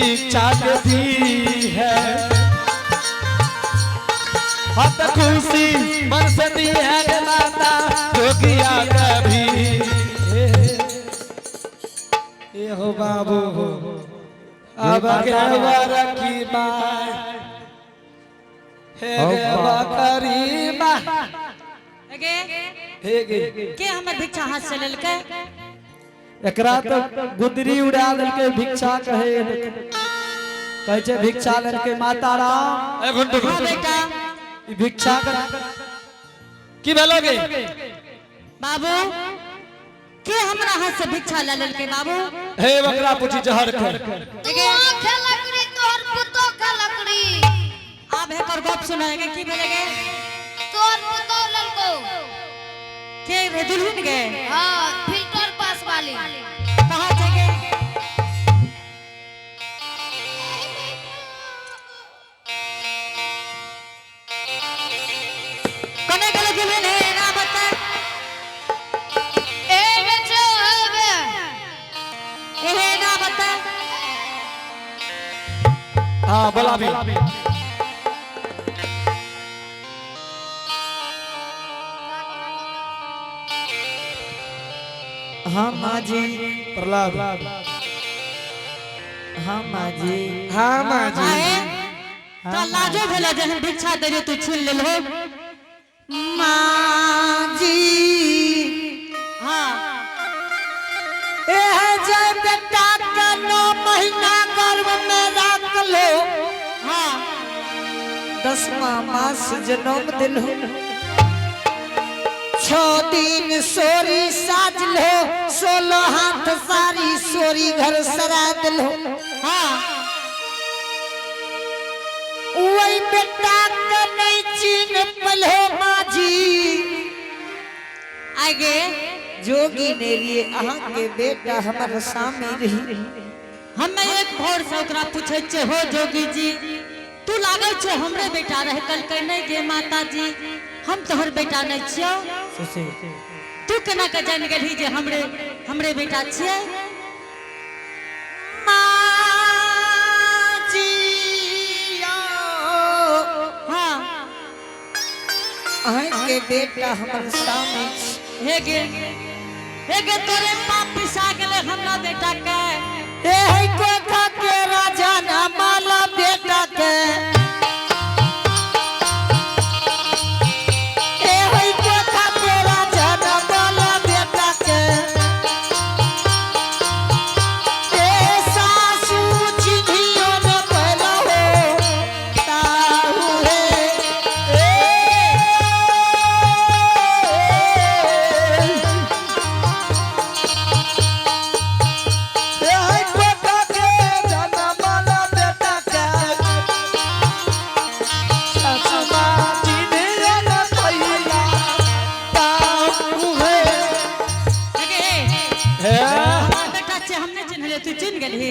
भिक्षा के दी है। हाँ तो खुशी मन से दी है गे माता जोगिया कभी। ए हो बाबू, अब के बरकी माय, हे गे बकरी मा। गे। हे गे। के हमर भिक्षा हाथ से लेलकै? एकरा तो गुदरी उड़ा देलकै। भिक्षा कहे कहै छै, भिक्षा लेलकै माता राम। हाँ बेटा। ई भिक्षा कर की भेलो गे? बाबू, के हमरा हाथ से भिक्षा ले लेलकै बाबू? हे, बकरा पूछी जहर के। तू खेलकड़ी, तोहर पुतो खेलकड़ी। आब एकर गप सुनाएगे। की भेलै गे? तोहर पुतो ललको। के रे, दुल्हन गे? हाँ, फिल्टर पास वाली। कहाँ छै गे? कने गेलै दुल्हन? हे ना बता। ए बेचो बे। ए ना बता। हाँ, बोला भी। हाँ माँ जी। प्रहलाद। हाँ माँ जी। हाँ माँ जी। आए तो लाजो भेला जे हम भिक्षा देलियो, तू छीन लेलहो। माँ जी। हाँ। ए जय बेटा के 9 महीना गर्भ में रख लो। 10वां मास जन्म दिलो, 6 दिन सोरी साज लो, 16 हाथ सारी सोरी घर सरा दिलो। वही बेटा के नहीं चीन पलो माँ जी। आगे। जोगी ने लिए अहाँ के बेटा हमर सामने रही। हमे एक भोर से ओकरा पूछै छियै, हो जोगी जी, तू लागै छै हमरे बेटा रहे। कहलकै, नहि गे माता जी, हम तोहर बेटा नहि छियौ। तू केना के जानि गेलही जे हमरे हमरे बेटा छियै? माँ जी। अहाँ के बेटा हमर सामने छी। हे गे, हे गे, तोरे पाप पिसा गेलै हमरा बेटा के। ए है कोठा के राजा ना माला बेटा के, ए है कोठा के राजा ना माला बेटा के, ए सासू चिन्हियो न पहला हो ताहू हे। ए है कोठा के जनमल बेटा के, सासु माँ चिन्हे न पैला ताहू हे। हे गे। हे। हमर बेटा छै, हम नहि चिन्हलियै, तू चिन्ह गेलही।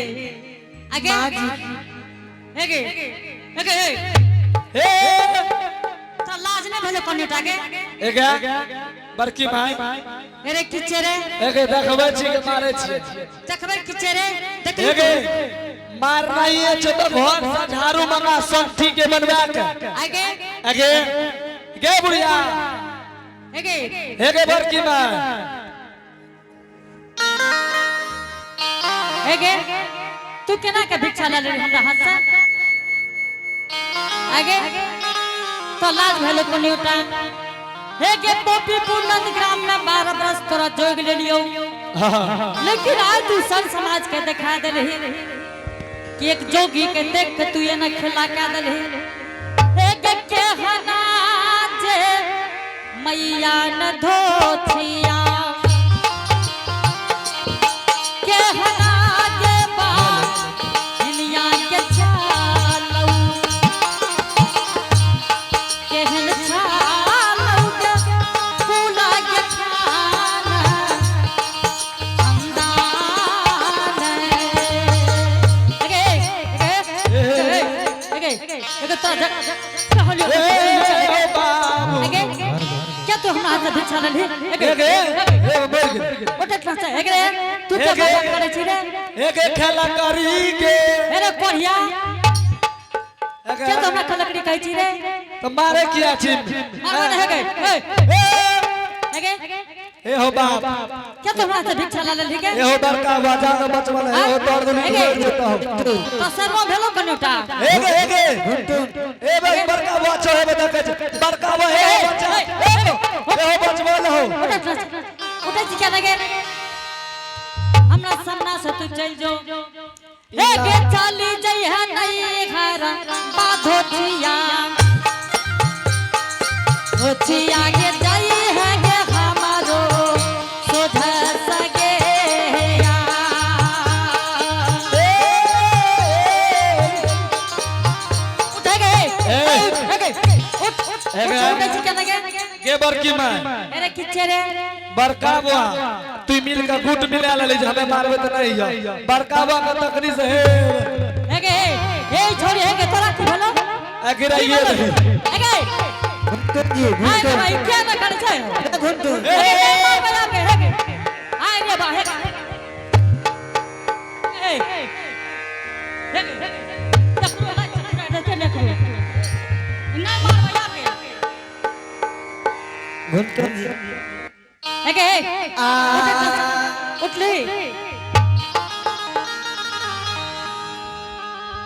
आगे। हे गे, हे गे, हे। हे। तो लाज नहि भेलै कनिटा के? एगे बड़की माय। अरे की छै रे? एगे, देखबै छी के मारै छी? देखबै की छै रे? देखली? एगे, मारनाइए छै तऽ घर से झाड़ू मंगा संठी के बनवा के। आगे। एगे गे बुढ़िया। हे गे। एगे बड़की माय। हे गे, तू केना के भिक्षा लऽ लेली हमरा हाथ से? आगे, तो लाज भेलो कनिटा? हे गे, पोपीपुर नंदग्राम में 12 बरस तोरा जोग लेलियो, लेकिन आज तू सब समाज के दिखा देलही कि एक जोगी के देख के तू एना खेला के देलही। हे गे, के हना जे मैया न धोथिया, के हना जे बा दुनिया के चालू, केहन चालू गे फूला के खाना अंदान। अगे अगे अगे अगे, तो कहलियो। ए बाबू। अगे, क्या तू हमरा हाथ से भिक्षा लेलही? एगे, ए मर गेल। ओटे। उठना से एकरे तू के बात करे छी रे एक एक खेला करी के अरे कोढ़िया के तो हमरा खलकड़ी कहै छी रे तो मारे किया छी मारबो नहीं गए ए ए ए हो बाप के तो हमरा से भिक्षा ला लेली के ए हो बड़का बाजा न बचवल ए हो तोड़ दुनी एगे। जेता हो तो सरवा भेलो कनोटा एगे एगे ए भाई बड़का बच्चा है बता के बड़का वो ए हो बच्चा ए हो बचवल हो उठे उठे छी क्या लगे हमरा सामना से तू चल जो हे गे चली जई है नई घर बाधो जिया होचिया गे जई है गे हमारो सोझ सगे उठे गए उठे गए उठ उठ उठे छी क्या लगे के बड़की मां अरे किच्चे रे बड़का बुआ तू मिल के गुट मिला ले जे हमें मारबे त नहीं है बड़का बुआ के तकनी से हे हे गे हे छोरी हे गे तोरा की भेलो अगिरा ये रही हे गे घुंटुन जी आय रे घुंटुन भाई क्या ना करे छै घुंटुन हे गे मार बजा के हे गे आय रे बा हे गे ए हे गे तकरो ला चकरा दे ले करो ना मार बजा के घुंटुन जी हे गे आ उठली हे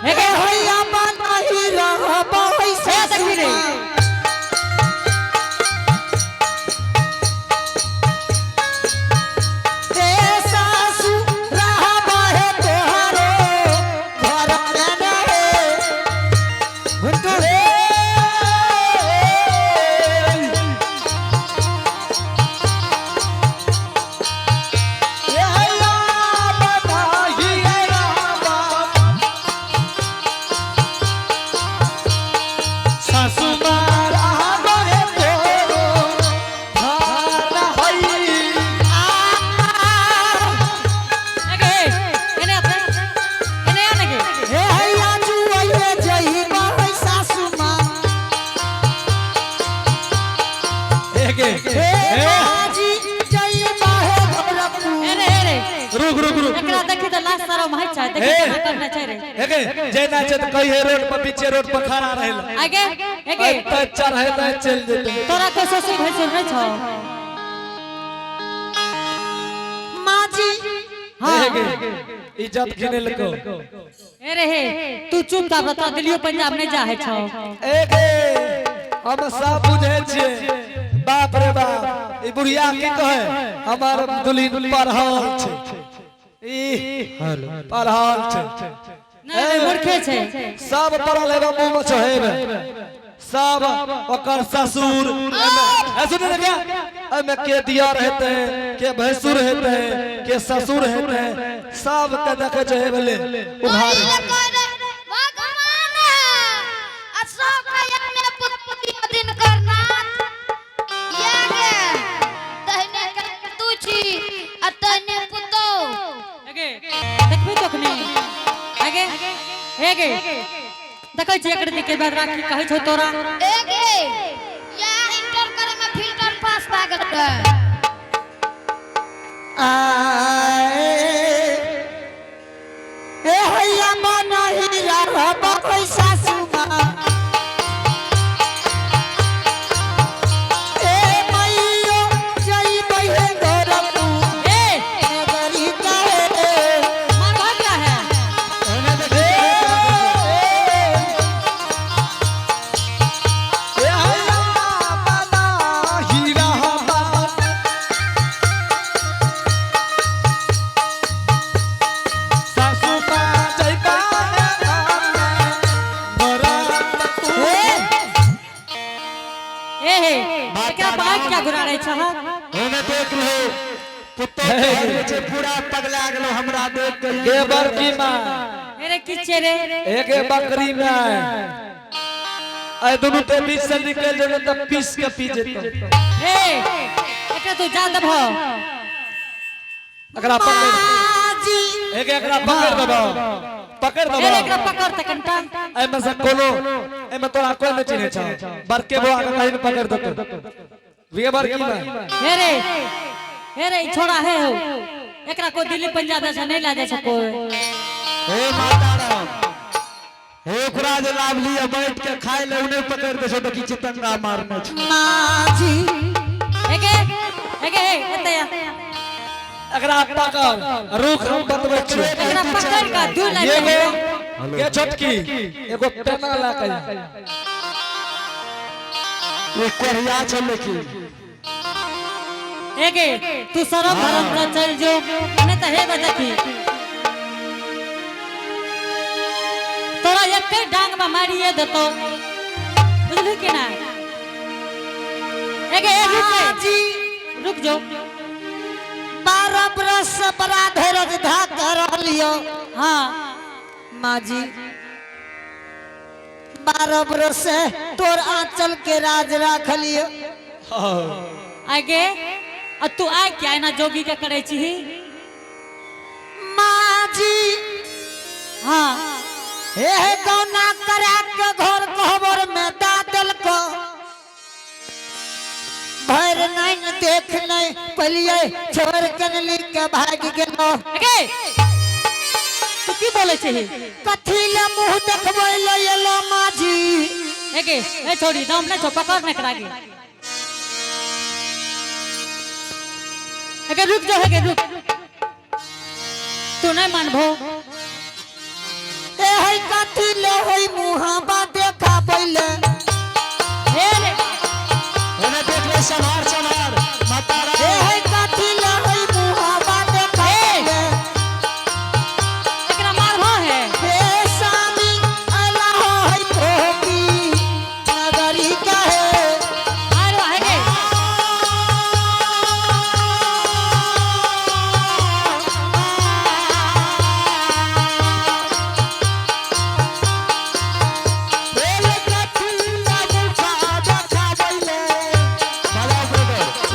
ए गे हैया बनाही रहबो है हे देखी रे। सासू ए सासू रहबो है तोहरो घर में रे घुंटुन ए हैया बनाही रामा सासू मारा गए तोरो घर हई हे गे एने आते एने आने गे हे हैया जुआइए जइबो है सासू माँ एगे हे माजी जइबो है गोरखपुर एने एने रुक रुक रुक एकरा देखी त लास्ट सारा माहित छै देखी हे। केना करना छै रे एगे जे नाचे त कही है रोड पर पीछे रोड पर खड़ा रहेला आगे एगे त चढ़े त चल जेते तोरा कोई ससुर भैंसुर नहीं छौ माजी हाँ एगे इज्जत गिने को ए रे हे तू चुपचाप रह तोरा दिल्लियो पंजाब नहीं जाहे छौ एगे हम सब बुझे छिए बाप रे बाप ई बुढ़िया की कहे हमार दुल्हन पढ़ल छै ई पढ़ल छै नहीं नहीं मूर्खे छै सब पढ़ल हेबे मुंह में चढ़ेबे सब ओकर ससुर एमे सुन रे क्या एमे के दियर हेते के भैंसुर हेते के ससुर हेते सब के देखे छै हेबे उघार भगवान है अशोक में पुत्र दिन करनाथ ये गे तहने के तू छी आ तहने पुतो आगे देखबी तखनी आगे हे गे देखै छी एकर के बाद राखी कहै छौ तोरा ए गे या इंटर करे में फिल्टर पास भए गेल रहे। आए ए हैया मनही रहबो है सासू माँ ए मैयो जइबै है गोरखपुर ए नगरी काहे मार भाग रहा है ए हे एकरा बाग क्या घुरा रहे छह ओने देख लो कुत्तो के छै पूरा पगला गेलो हमरा देख के के बड़की माँ अरे किछे रे एके बकरी में आए दोनों के बीच से निकल जेबे त पीस के पी जेतो ए एकरा तू जा देबहो एकरा पकड़ माजी एके एकरा पकड़ देबो पकड़ ए रे एकरा देबो पकड़ त कनटा एमे से कोनो एमे तोरा कोई नहीं चिन्हे छौ बड़के बुआ के कहीं पकड़ देतो वे बड़की माँ हे रे हे रे ई छोड़ा हे हो एकरा को दिल्ली पंजाब से नहीं ला जा सको। हे माता राम, हे ओकरा जे लाभ लिया बैठ के खाए ले उन्हें पकड़ दे छो देखी चितंगा मारने छो। माँ जी एगे एगे हे एते आ। एकरा पकड़ रुक हम बतबै छियौ। एकरा पकड़ के दू लाइन एगो के छोटकी एगो पेना ला के ये कोरिया छो लेकिन एगे तू शरम भरम से चल जो नहीं तो हे बदकी तोरा एक डांग में मारिए देतो बुझलू कि ना। एगे ए रुक माँ गे, जी रुक जो। 12 बरस से बड़ा धैर्य धा कर लियो। हाँ माँ जी 12 बरस से तोर आंचल के राज राख लियो। आगे आ तू आय क्या एना जोगी के करे छी? माँ जी हाँ हे गौना करा के घर कोहबर में दा देलको भर नहीं देख नहीं पलिए छोड़ कनली के भाग गेलो। एगे तू की बोले छी? कथी ले मुंह देखबै ले एलो माँ जी? एगे ए छोड़ी दम नहीं छो पकड़ नहीं करागे। एगे रुक जो एगे रुक तू नहीं मानबो। ए है कथी ले होई मुहाबा देखाबै ले। हे रे एने देख ले संहार संहार माता ए राम। है कथी ले होई मुहाबा देखाबै ले। एकरा मारबो है। हे स्वामी अल्लाह होई भोपी नगरी कहे। आरो हेगे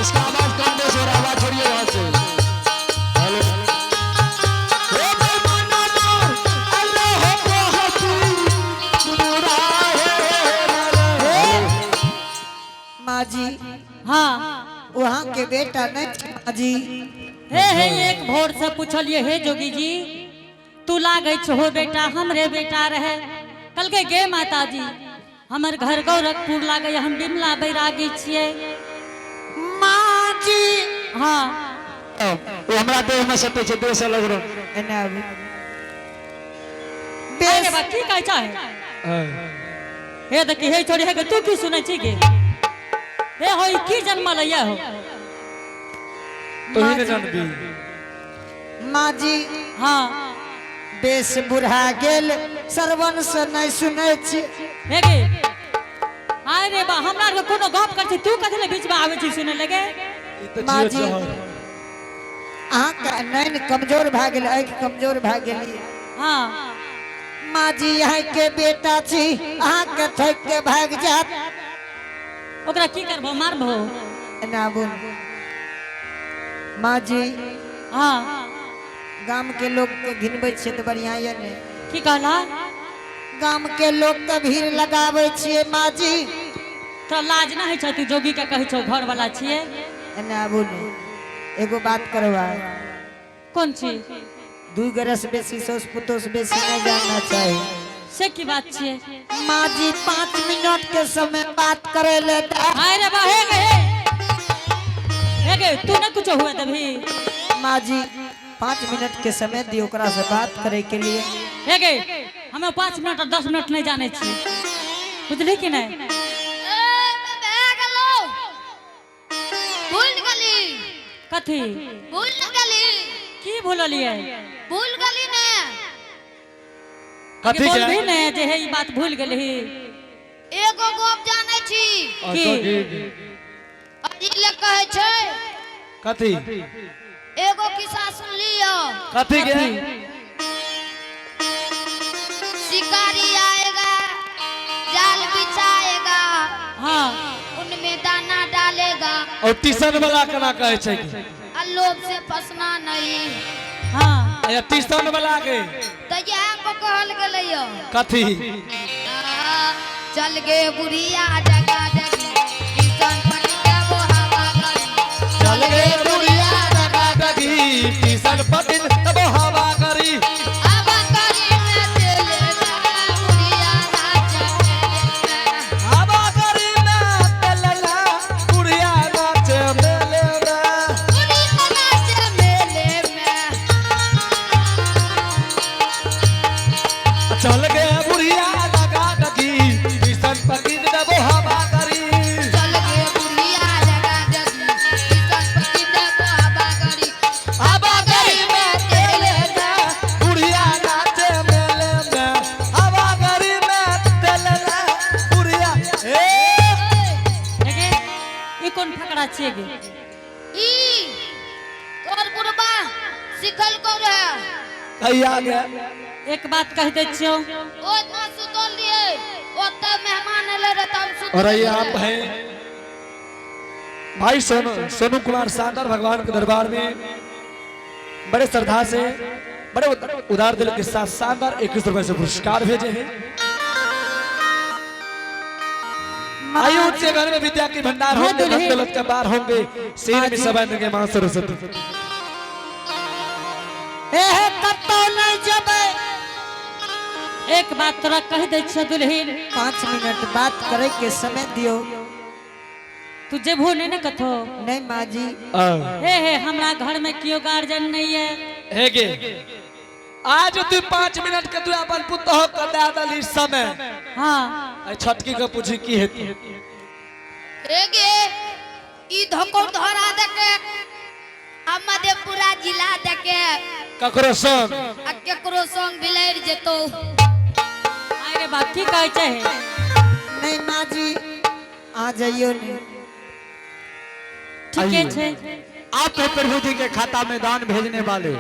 इसका आवाज कम दे और आवाज छोड़िए वहां से। हेलो हे बेमाना मार अल्लाह को हसी पूरा है। माँ जी हाँ वहाँ के बेटा नहीं माँ जी। हे हे एक भोर से पूछलिए हे जोगी जी तू लागै छहो बेटा हमरे बेटा रहे। कल के गे माता जी हमर घर गोरखपुर लागै हम बिमला बैरागी छियै। माँ जी हाँ वो हमरा देह में सटे छै देह से लग रहा। एने आबू। अरे बेस बा की कहै छै? हे देखी हे छोड़ी हे गे, तू की सुनै छी गे? हे हो ई की जन्मल ये हो? तू ही ने जानबी। माँ जी हाँ बेस बुढ़ा गेल सरवन से नहीं सुनै छी। हे गे अरे बा हमरा आरके कोनो गप कर छी तू कथी ले बीच में आबै छी सुनै लगे? ई तऽ माँ जियो जी जहर। अहाँके नैन कमजोर भए गेल आँखि कमजोर भए गेल। हाँ माँ जी यहाँ के बेटा छी अहाँके थक के भाग जात। ओकरा की करबो मारबो? एना आबू। माँ जी हाँ गाम के लोग के घिनबै छियै तऽ बढ़िया ये ने। की कहला? गाम के लोग के भीड़ लगाबै छियै माँ जी। तो लाज ना होइ छौ तू जोगी के कहै छौ घर वाला छियै? एना आबू ने एगो बात करबा। कोन छी? 2 गरस बेसी सौस पुतोस बेसी नहीं जानना चाही। से की बात छियै? माँ जी 5 मिनट के समय बात करे ले दे। अरे बा हे गे हे गे तू न कुछ हुआ तभी। माँ जी 5 मिनट के समय दी ओकरा से बात करे के लिए। हे गे हमें 5 मिनट और 10 मिनट नहीं जाने छी बुझली कि नहीं? ए भए गेलौ। भूल गेली। कथी भूल गेली। की भूललिए? भूल गेली ने। कथी बोल भी के? ने जे हे ई बात भूल गेलही। एगो गप जानै छी। की? अजी ले कहै छै। कथी? एगो किस्सा सुनलियो। कथी के? शिकारी आएगा जाल बिछाएगा। हाँ उनमें दाना डालेगा। और ट्यूशन वाला केना कहै छै की? आ लोभ से फंसना नहीं। हाँ अच्छा ट्यूशन वाला के तो इएह पर कहल गेलै यौ। कथी? चल गे बुढ़िया जगा जगी किसान पर के वो हवा गई। चल गे बुढ़िया। सिखल को रहे। कहिया गया? एक बात कह दै छियौ। ओ इतना सुतल रहिए, ओते मेहमान एले रहे त हम सुतल और ये रहिए। आप हैं भाई सोनू सोनू कुमार शानदार भगवान के दरबार में बड़े श्रद्धा से बड़े उदार दिल के साथ शानदार 21 रुपए से पुरस्कार भेजे हैं। आयु ऊंचे घर में विद्या के भंडार होंगे, धन दौलत का बार होंगे, शेर में सबान के मां सरस्वती। ए हे, कतौ नहीं जेबै। एक बात तोरा कह दै छियौ दुल्हीन। 5 मिनट बात करे के समय दियो। तू जेबहो नहीं ने कथो? नहीं माँ जी। हे हे, हमरा घर में केओ गार्जियन नहीं है। हे गे, आज तू 5 मिनट के तू अपन पुतोह के दे दली समय। हाँ। आई छोटकी के पूछी की हेती। रे गे, ई धोको धरा देके आ मधेपुरा जिला देके ककरो संग। आ केकरो संग बिलैर जेतो। अरे बाप, की कहै छै? नहीं माँ जी, आ जाइयो नहीं। ठीके छै। आप है प्रभु जी के खाता में दान भेजने वाले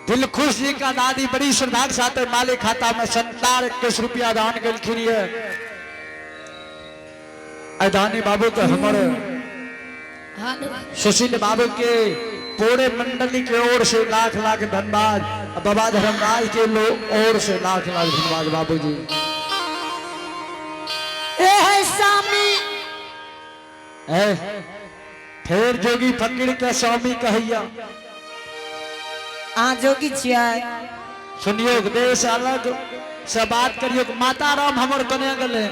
दिलखुश जी का दादी बड़ी श्रद्धा के साथ मालिक खाता में संतार 21 रुपया दान कलखिन ये। दानी बाबू के हमर सुशील बाबू के पूरे मंडली के ओर से लाख लाख धन्यवाद। बाबा धर्मराज के लोग ओर से लाख लाख धन्यवाद बाबूजी। ए है स्वामी। ए, फिर जोगी फकीर के स्वामी कहिया। आ जोगी छियै। सुनियो, देश अलग से बात करियो, माता राम हमर कने गेले।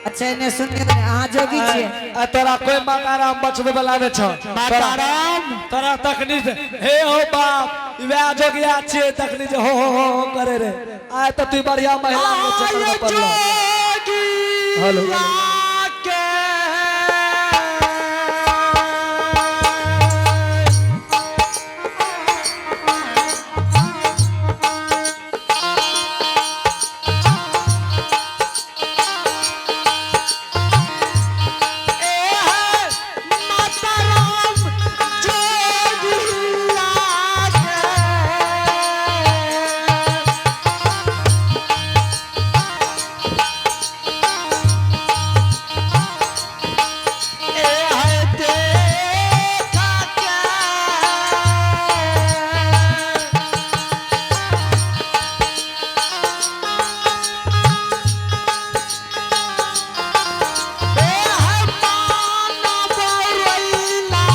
अच्छा, एने सुनियो ने, अहाँ जोगी छियै? आ तोरा कोई माता राम बचबे वाला नहीं छ। माता राम। तोरा तखनी से हे हो बाप, वह जोगिया छियै, तखनी से हो हो हो हो करे रे। आय तो तू बढ़िया महिला के चक्कर में पड़लो। हेलो। के ए है माता राम जोगिया के। ए है देखा के। ए है मानव रैला।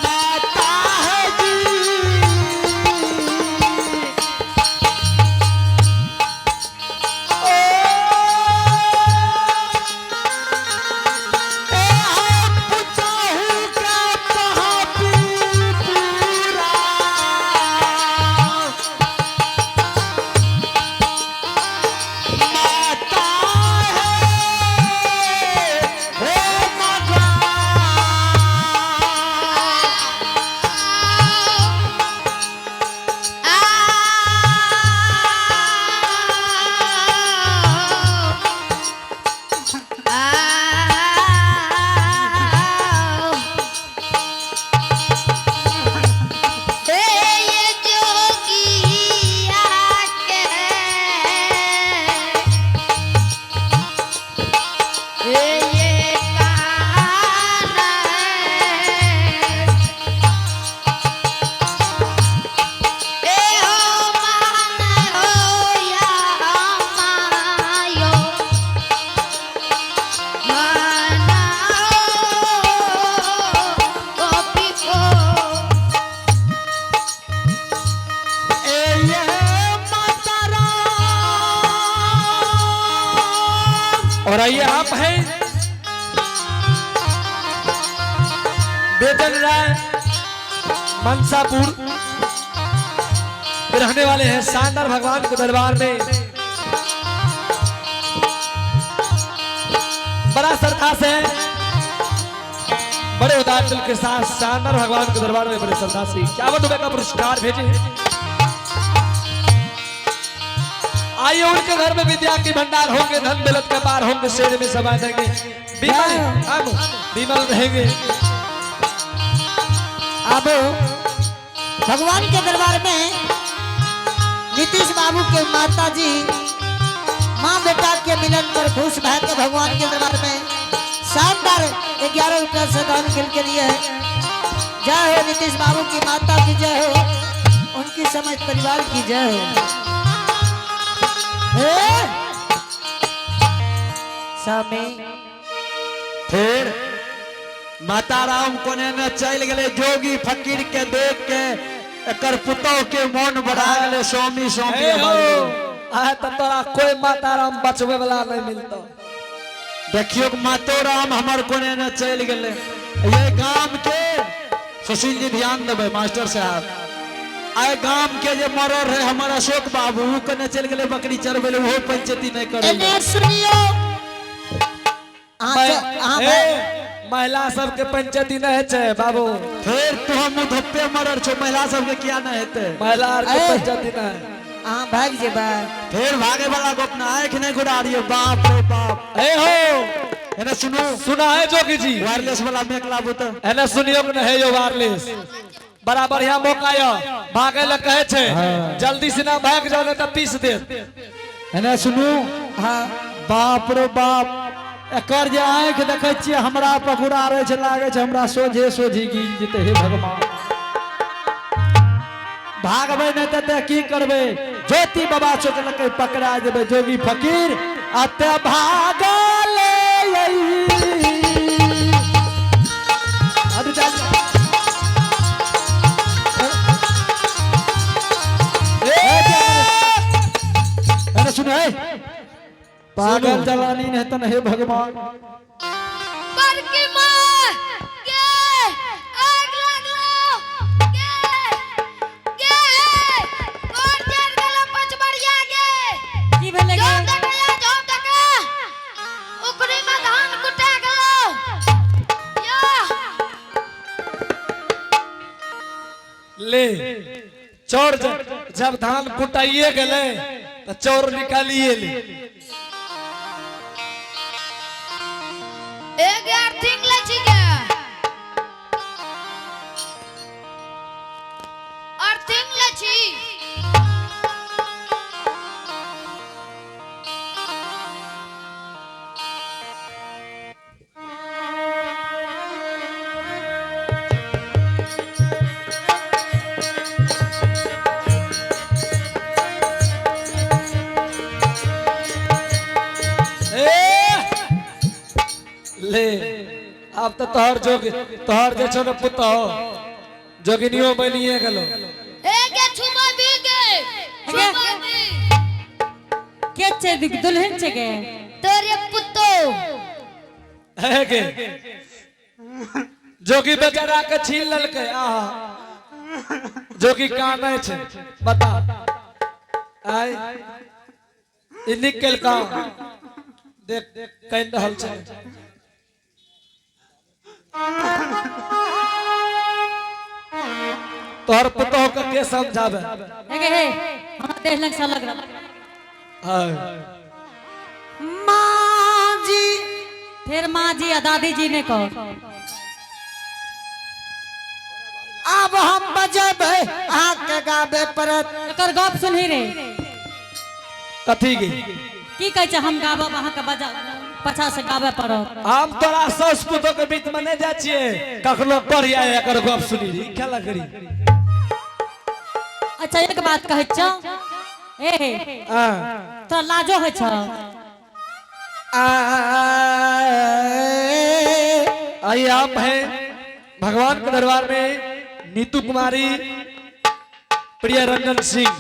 माता है जी। और आइए, आप हैं बेदन राय, मनसापुर के रहने वाले हैं। शानदार भगवान के दरबार में बड़ा श्रद्धा से, बड़े उदार दिल के साथ शानदार भगवान के दरबार में बड़े श्रद्धा से 51 रुपए का पुरस्कार भेजे हैं। आइए उनके घर में विद्या के भंडार होंगे, धन दौलत के पार होंगे, शेर में समा देंगे, विमल हम विमल रहेंगे। अब भगवान के दरबार में नीतीश बाबू के माता जी माँ बेटा के मिलन पर खुश भय के भगवान के दरबार में शानदार 11 रुपया से दान खेल के लिए है। जय हो नीतीश बाबू की माता की जय हो, उनकी समझ परिवार की जय हो। हे स्वामी फिर माता राम कोने न चल गए जोगी फकीर के देख के एकर पुतोह के मन बढ़ा गए स्वामी स्वामी ए हो, आए तो तोरा कोई माता राम बचवे वाला नहीं मिलता। देखियो मातो राम हमर कोने न चल गए। ये गांव के सुशील जी ध्यान देवे मास्टर साहब, आए गांव के जे मरर रहे हमर अशोक बाबू उ कने चल गए बकरी चरबे ले, ओहो पंचायती नहीं करे। एने सुनियो महिला सबके पंचायती नहीं है बाबू। फिर तू हम धप्पे मरर छो, महिला सबके किया नहीं हेते, महिला आर के पंचायती नहीं। अहाँ भाग जेबै। फिर भागे वाला गप ना आँख नहीं गुड़ारियो, बाप रे बाप। ए हो एने सुनू, सुना है जोगी जी, वायरलेस वाला मेक लाबू तो एने सुनियो के नहीं यो वायरलेस। बड़ा बढ़िया मौका यो भागे ल कहे छे, जल्दी से ना भाग जाओ नहीं तो पीस दे। एने सुनू, हाँ बाप रे बाप, एकर जे आँख देखे छियै हमरा पकुड़ा रहे छे, लागे छे हमरा सोझे सोझी गिर जेतै। हे भगवान, भागबै नहीं त की करबै? ज्योति बाबा सोचलकै पकड़ा जेबै जोगी फकीर, अते भागल। अरे सुन, पागल जवानी नहीं तन। हे भगवान, बड़की माँ के आग लागलो के के गोर जर गेलो पचबड़िया के। की भेलै जो गे? देखया जो देखा उखड़ी में धान कुटा गेलो या। ले चोर जब धान कुटाइए गेले तो चोर निकालिए ले। एक यार थिंग ले छी के और थिंग ले छी। ले अब तो तोहर जोग तोहर जे छो ने पुतोह जोगिनियो बनिए गेलो। ए के छुबा भी के छुबा भी के छे दुल्हन छे के तोरे पुतो है के जोगी बेचारा के छीन ललकै। आहा जोगी कानै छे बता, आय ई निकल का देख कहि रहल छे। तोहर पुतोह के के समझावे? हे हे हमरा देह लग सा लग रहा। हाँ। माँ जी फिर माँ जी आ दादी जी ने कहो अब हम बजेबै अहाँके गाबे पड़त। एकर गप सुनही रे। कथी के की कहै छै हम गाबब अहाँके बजा पछा से गाबे पड़त। हम तोरा सास पुतोह के बीच में नहीं जाइ छियै, कखनो पढ़ आए एकर गप सुनी रे खेला करी। अच्छा एक बात कहै छौ, ए हे हां तोरा लाजो होइ छौ? आइए आप हैं भगवान के दरबार में नीतू कुमारी प्रिय रंजन सिंह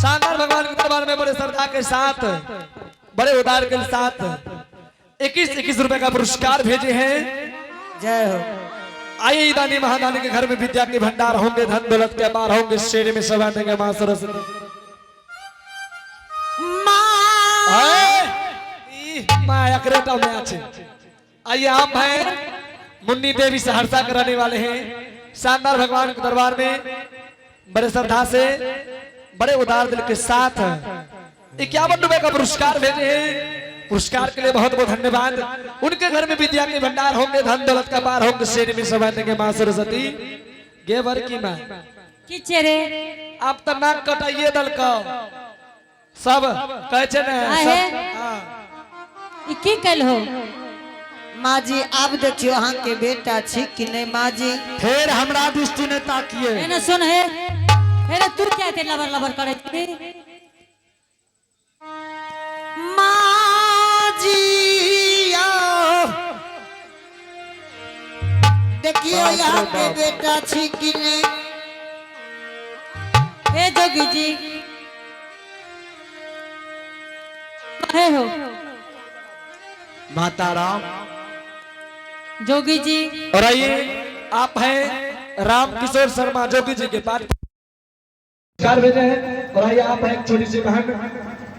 शानदार भगवान के दरबार में बड़े श्रद्धा के साथ बड़े उदार के साथ 21-21 रुपए का पुरस्कार भेजे हैं। जय हो। आइए दानी महादानी के घर में विद्या के भंडार होंगे, धन दौलत के बार होंगे, शेर में सवा देंगे मां सरस्वती। माँ अकरेटा में आछे। आइए आप हैं मुन्नी देवी सहरसा के रहने वाले हैं, शानदार भगवान के दरबार में बड़े श्रद्धा से बड़े उदार दिल के साथ 51 रुपए का पुरस्कार भेजे हैं। पुरस्कार के लिए बहुत बहुत धन्यवाद। उनके घर में विद्या के भंडार होंगे, धन दौलत का पार होंगे, शेर में सभा देंगे माँ सरस्वती गेवर की माँ। की चेरे? आप तो नाक कटाइए दल का सब कहे छे ने आहे। सब हाँ। ई की कैल हो? माँ जी, आब देखियो अहाँ के बेटा छी कि नहीं माँ जी। फेर हमरा दृष्टि ने ताकिए। एने सुन हे, हे रे, तू क्या एते लबर लबर करे छी? माँ जी आओ। देखियो यहाँ के बेटा छी कि नहीं। हे जोगी जी, हे हो। माता राम। जोगी जी। और आइए, आप हैं राम किशोर शर्मा जोगी जी के पास पुरस्कार भेजे हैं और आइए, आप हैं एक छोटी सी बहन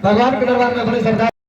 भगवान के दरबार में बड़े श्रद्धा